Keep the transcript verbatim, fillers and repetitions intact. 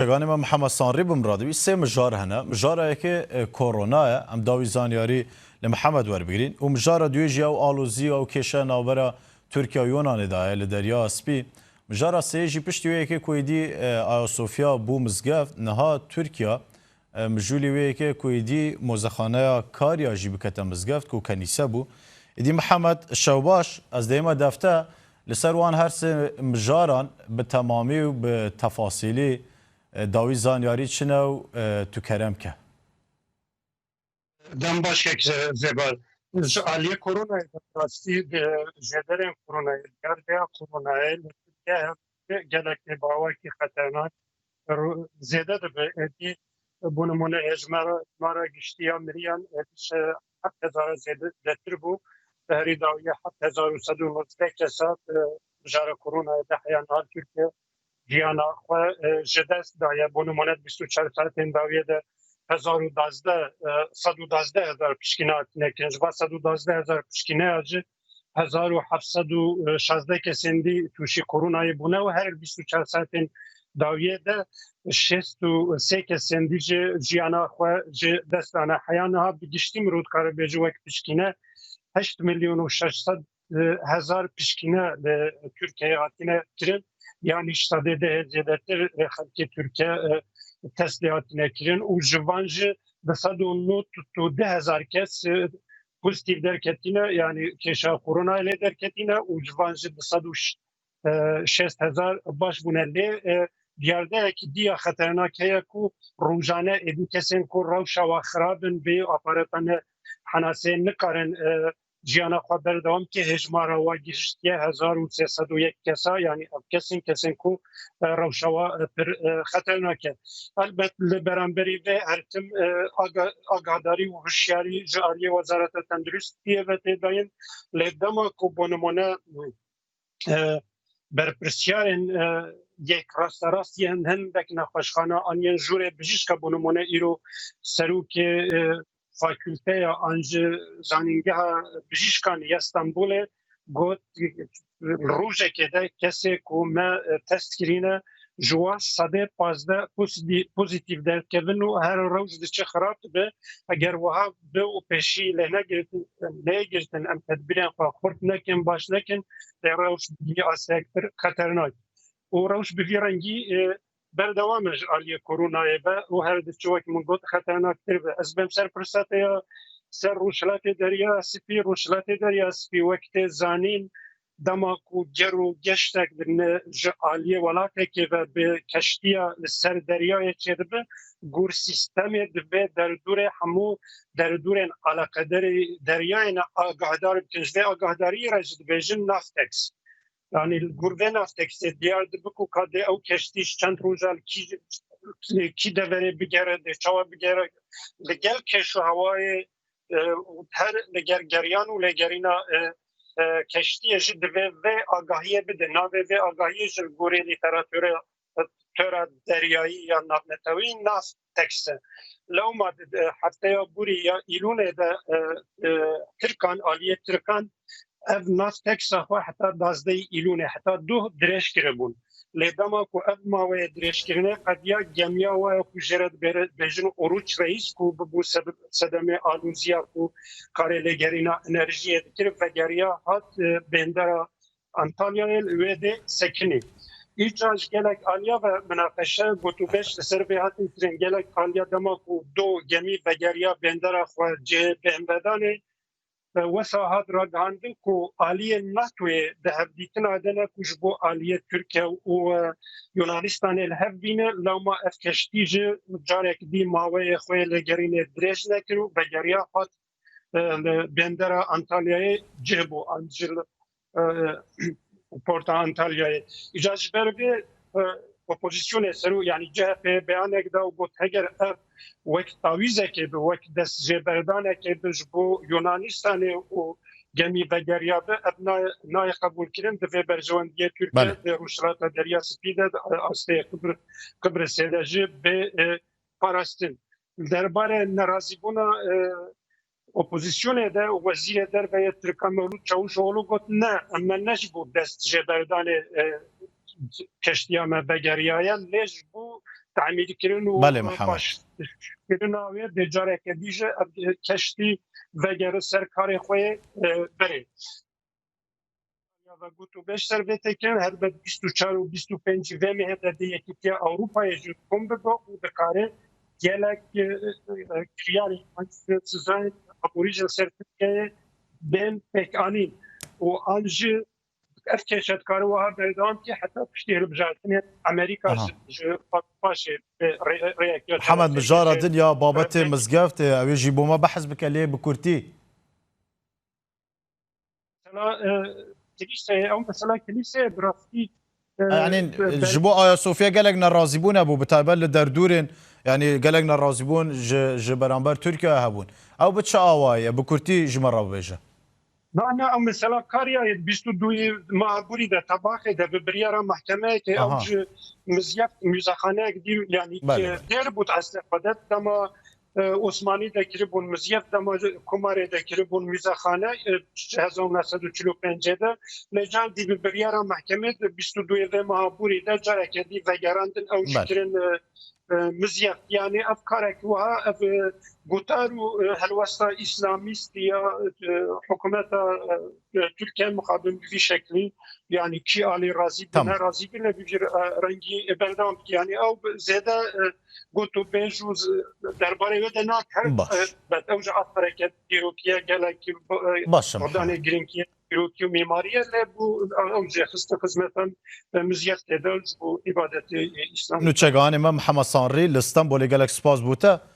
Çeganê me Mihemed Sanrî bi min re dibî. Sê mijar hene. Mijara yekê, e, korona ye. Em dawî zanyarî li Mihemed werbigirîn. Û mijara duyê jî ew alozî û ew kêşe navbera Tirkiye û Yunanê de ye li Derya Spî. Mijara sêyê jî piştî wê yekê ku êdî, e, Ayasofya bû mizgeft, niha Tirkiye, e, mijûlî wê yekê ku êdî mozexaneya Karya jî bikete mizgeft ku kenîse bû. Êdî Mihemed, şewbaş, ez dême defte, li ser wan her sê mijaran bi temamî û bi tefasîlî, e, dawî zanyarî çi ne û, e, tu kerem ke. Dem baş kek Ze-, Zêbar. Ji aliyê koronayê de rastî, e, jêderên koronayê, derdeya koronayê li Tirkiye gelek tê bi awakî xeternak ru-, zêde dibe. Êdî, bo nimûne, hêjmara, hêjmara giştî ya miriyan êdî ji heft hezara zêde, zêdetir bû. Herî dawiye heft hezar û sed û nozdeh kesa, e, mijara koronayê de heya niha li Tirkiye jiyana xwe, e, ji dest daye. Bo nimûne, di bîst û çar saetên dawiyê de hezar û dazdeh, e, sed û dazdeh hezar pişkîne hatine kirin. Ji van sed û dazdeh hezar pişkîneya jî hezar û heft sed û şazdeh kesên dî tûşî koronayê bûne û her bîst û çar saetên dawiyê de şêst û sê kesên dî jî jiyana xwe ji dest dane. Heya niha bi giştî mirov dikare bêje wek pişkîne heşt milyon û şeş sed hezar pişkîne li Tirkiyeyê hatine kirin. Yanî ji sedê dehê zêdetir xelkê Tirkiye, e, testê hatine kirin û ji van jî du sed û nod û du hezar kes, e, pozîtîf derketîne, yanî kêşa koronayê lê derketîne û ji van jî du sed û şêst hezar baş bûne. Lê, e, diyardeyekî dî ya xeternak heye ku rojane êdî kesên ku rewşa wan xirab in, bê aparatane henasê nikarin, e, jiyana xwe berdewam ke, hêjmara wa gihiştiye hezar û sê sed û yek kesa, yanî ev kesên, kesên ku, e, rewşa wa, e, pir, e, xeternak e. Elbet li beramberî vê her tim, e, aga-, agahdarî û hişyarî ji aliyê Wezareta Tenduristiyê ve tê dayîn. Lê dema ku bo nimûne, e, berpirsiyarên, e, yek rasterast yên hindek nexweşxana an yên jûrê bijîşka, bo nimûne îro serokê, e, fakulteya an jî zanîngeha bijîşkan ya Stenbolê got, rojekê de kesê ku me, e, test kirîne, ji wan sedê pazdeh pozîtî-, pozîtîf derkevin û her roj diçe xirab dibe. Eger wiha be û pêşî lê negirtin, lê girtin, em tedbîrên xwe xurt nekin, baş nekin, lê rewş bi vî asteyek pir xeternak. Û rewş bi vî rengî, e, berdewam e ji aliyê koronayê ve û her diçe, wek min got, xeternaktir be. Ez bêm ser pirsa te ya ser Rojhilatê Derya Spî. Rojhilatê Derya Spî, wek tê zanîn, dema ku ger û geştek dine ji aliyê welatekê ve bi keştiya li ser deryayê çêdibe, gor sîstemê divê derdorê hemû derdorên eleqederê deryayê ne agahdar bikin. Ji vê agahdariyê re jî dibêjin Navtex. Yanî li gor vê Navtexê diyar dibe ku ka dê ew keştî ji çend roja li kî, li kî deverê bigere, dê çawa bigere, li gel kêş û hewayê, e, û her li gel geriyan û lêgerîna, e, e, keştiyê jî divê vê agahiyê bide. Navê vê agahiyê jî li gorî lîteratura, e, tora deryayî ya navnetewî Navtex e. Lewma di, e, hefteya borî ya Îlûnê de, e, e, Tirkan, aliyê Tirkan ev Navtexa xwe heta duwazdehê Îlûnê, heta duh dirêj kiribûn. Lê dema ku ev maweyê dirêjkirinê qediya, gemiya we ya ku jê re dibêre-, dibêjin Oruç Reis, ku bibû sebe-, sedemê aloziya ku karê lêgerîna enerjiyê dikir, vegeriya hat, e, bendera Antalyayê, li wê dê sekinî. Îca ji gelek aliya ve minaqeşe, gotûbêj li ser vê hatin kirin. Gelek aliya dema ku do gemî vegeriya bendera xwe cihê B M W'danê, e, wesa hat ragihandin ku aliyên NATOyê di hevdîtina de ne ku ji bo aliyê Tirkiye û, e, Yunanistanê li hev bîne, lewma ev keştî jî carek dî maweyê xwe yê lêgerînê dirêj nekir û vegeriya hat, e, li bendera Antalyayê cih bû, an jî li, e, porta Antalyayê. Îca ji ber vê, e, opozisyonê serû, yanî C H P beyanek da û got, heger ev wek tawîzekê bi, wek destjêberdanekê bi ji bo Yunanistanê û gemî vegeriya bi, ev nayê, nayê qebûlkirin, divê berjewendiyê Tirkiye Belê. di Rojhilata Derya Spî de, di astê Qibr-, Qibrisê de jî bê, e, parastin. Li derbarê nerazîbûna, e, opozisyonê de Wezîrê Derve yê Tirkan Mewlût Çavuşoğlu got, ne, em me ne ji bo dest jêberdanê, e, keştiya me vegeriyaye, lê ji bo temîlkirin û Belê, Mihemed. Paşkirina wê dê careke dî jî ev keştî vegere ser karê xwe yê, e, berê. Ya ve got û beş ser vê têkin, helbet bîst û çar û bîst û pênc vê mehê de dê Yekîtiya Ewropayê jî kom bibe û dikare gelek, e, e, kiryarên sezayên aborî ji ser Tirkiyeyê bên pêkanîn û an jî ev kêşe dikare wiha berdewam ke heta piştî hilbijartinê Amerîka Aha. ji, ji paşê, e, rê-, rêyek ya Hemed, mijara din ya babetê mizgeftê, ew ê jî bo me behs bike lê bi kurtî. Mesela, e, kilîseyê, ew mesela kilîseyê bi rastî, e, Yani be-, be- ji bo Ayasofya gelek nerazîbûn hebû, bi taybet li derdûrên, yani gelek nerazîbûn ji, ji beramber Tirkiye hebûn. Ew bi çi awayî ye? Bi kurtî ji me re bibêje. Na, na, ew mesela kariya yê bîst û duyê meha borî de Tebaxê de bi biryara mehkemeyekê ew Aha. ji mizyeft, muzexaneyek dî, yani Belê, belê. Dêr bû di eslê xwe de, dema, e, Osmanî de kiribûn mizyeft, dema Komarê de kiribûn muzexane, e, hezar û neh sed û çil û pêncê de. Lê car dî bi biryara mehkemê di bîst û duyê vê meha borî de careke dî vegerandin ew jî Belê. kirin, e, e, mizyeft. Yani ev karek wiha, ev, e, gotar û, e, helwesta îslamîst ya, e, hikûmeta, e, Tirkiye mixabin bi vî şeklî, yani kî alî razî bi, Tamam. ne razî bi, ne bi vî, e, rengî, e, berdewam dike. Yani ew bi zêde, e, got û bêj û z-, derbarê wê de nake. Baş. E, bet ew ji at hereket dîrokiye gelekî, e, Baş, Mihemed. Danê girînkiye dîrokî û mîmarî ye, lê bû ew jê xiste xizmetan, e, mizyeftê de ji bo îbadetê, e, îslam. Nûçeganê me Mihemed Sanrî li Stenbolê, gelek spas bo te.